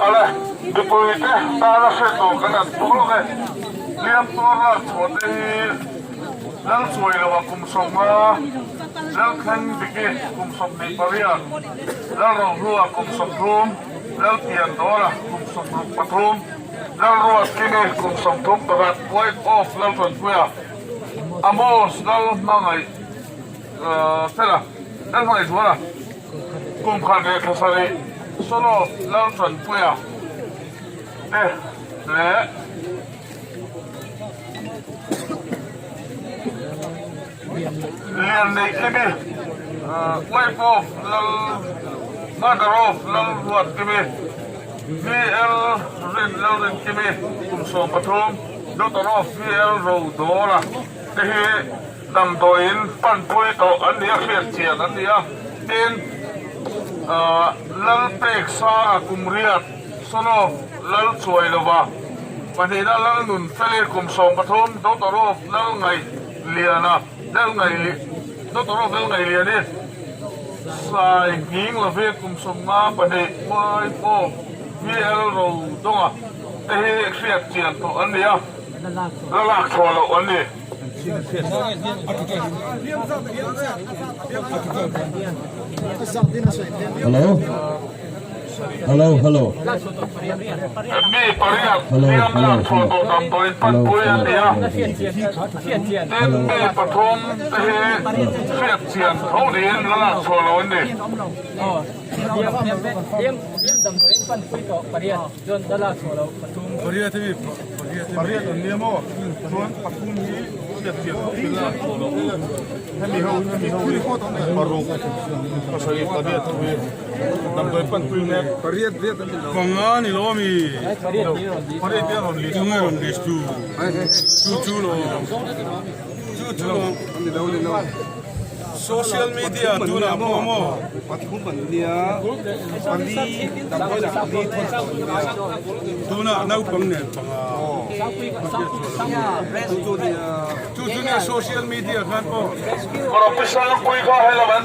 Ale, mipuite tana hriat tur kan han thawk lawk e. Hliam tuar lak chhuah te hi Lalchuai loah kum 50, Lalthleng Diki kum 28, Lalrohlua kum 30, Lalpiandawla kum 63, Lalruatkimi kum 31, White of Laltanpuia, Amos Lalhmangaih Fela, Lalhmangaih Zuala kum 17, Solo Laltanpuia te leh Lianneihkimi, Wife of Lal Mother of Lalruatkimi, VL Rin Lalrinkimi kum 13, Daughter of VL Rodawla te hi damdawiin panpui tawh an ni a, hriat chian an ni a. Tin, Lalpeksanga kum 8, Son of Lalchuailova, pahnihna Lalnunfeli kum 13, Daughter of Lalngaihliana, Lalngaihli, Daughter of Lalngaihliani, Sai Nghing Lovi kum 52, Wife of VL Rodonga te hi hriat chian tawh an ni a, la lak chhuah loh an ni. Hello. Hello hello. Mi pariat Hello hliam hello lak chhuah hello. tawh damdawiin Hello panpui an hello ni a. hello. Tin, mi pathum te hi hriat chian tho niin la lak chhuah lo an ni. Panga ni lo ami tunge rawn list tu chu chu lo chu chu lo social media tunah pawh maw tunah naupang nen panga chu chu nia social media khan pawh. Kawrpui Sangpui kha helam an.